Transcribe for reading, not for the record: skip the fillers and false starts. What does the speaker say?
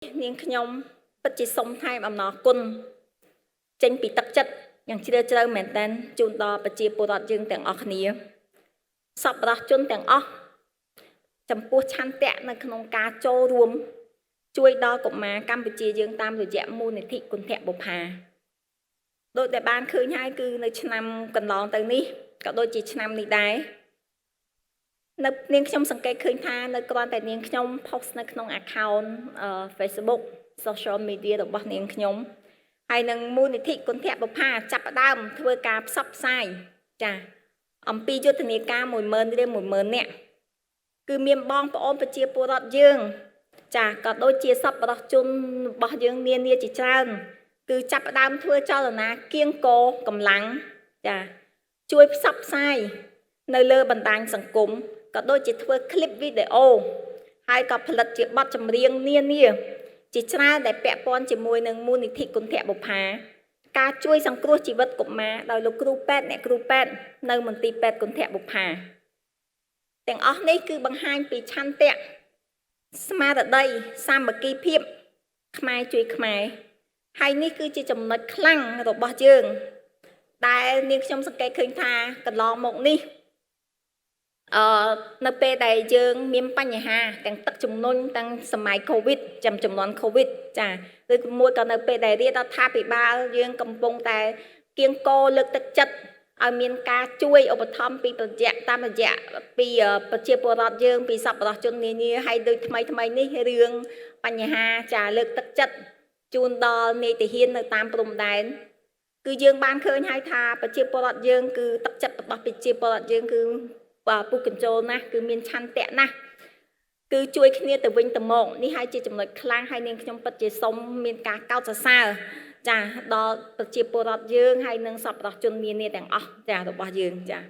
នាងខ្ញុំពិតជាសូមថែមអំណរគុណចេញពីទឹកចិត្តយ៉ាងជ្រាលជ្រៅមែនទែនជូនដល់ប្រជាពលរដ្ឋយើងទាំងអស់គ្នាសប្បុរសជនទាំងអស់ចំពោះឆន្ទៈនៅក្នុងការចូលរួមជួយដល់កុមារកម្ពុជាយើងតាមរយៈមូលនិធិគន្ធបុប្ផាដោយដែលបានឃើញហើយគឺនៅឆ្នាំកន្លងទៅនេះក៏ដូចជាឆ្នាំនេះដែរនៅនាងខ្ញុំសង្កេតឃើញថានៅគ្រាន់តែនាងខ្ញុំ post នៅក្នុង account Facebook social media របស់នាងខ្ញុំហើយនឹងមូលនិធិគន្ធបុប្ផាចាប់ផ្ដើមធ្វើការផ្សព្វផ្សាយចាអំពីយុទ្ធនាការ10000រៀល10000នាក់គឺមានបងប្អូនប្រជាពលរដ្ឋយើងចាក៏ដូចជាសប្បុរសជនរបស់យើងនានាជាច្រើនគឺចាប់ផ្ដើមធ្វើចលនាគៀងគរកម្លាំងចាជួយផ្សព្វផ្សាយនៅលើបណ្ដាញសង្គមក៏ដូចជាធ្វើคลิปវីដេអូហើយក៏ផលិតជាបទចម្រៀងនានាជាច្រើនដែលពាក់ព័ន្ធជាមួយនឹងមូលនិធិគន្ធបុប្ផាការជួយសង្គ្រោះជីវិតកុមារដោយលោកគ្រូពេទ្យអ្នកគ្រូពេទ្យនៅមន្ទីរពេទ្យគន្ធបុប្ផាទាំងអស់នេះគឺបង្ហាញពីឆន្ទៈស្មារតីសាមគ្គីភាពខ្មែរជួយខ្មែរហើយនេះគឺជាចំណុចខ្លាំងរបស់យើងដែលនាងខ្ញុំសង្កេតឃើញថាកន្លងមកនេះនៅពេលដែលយើងមានបញ្ហាទាំងទឹកជំនន់ទាំងសម័យ Covid ចំនួន Covid ចាឬមួយក៏នៅពេលដែលរាជរដ្ឋាភិបាលយើងកំពុងតែគៀងគរលើកទឹកចិត្តឲ្យមានការជួយឧបត្ថម្ភពីប្រជាតាមរយៈពីប្រជាពលរដ្ឋយើងពីសប្បុរសជននានាហើយដូចថ្មីថ្មីនេះរឿងបញ្ហាចាលើកទឹកចិត្តជូនដល់នាយទាហាននៅតាមព្រំដែនគឺយើងបានឃើញហើយថាប្រជាពលរដ្ឋយើងគឺទឹកចិត្តរបស់ប្រជាពលរដ្ឋយើងគឺពុះកញ្ចូលណាស់គឺមានឆន្ទៈណាស់គឺជួយគ្នាទៅវិញទៅមកនេះហើយជាចំណុចខ្លាំងហើយនាងខ្ញុំពិតជាសូមមានការកោតសរសើរចាដល់ប្រជាពលរដ្ឋយើងហើយនិងសប្បុរសជននានាទាំងអស់ចារបស់យើងចា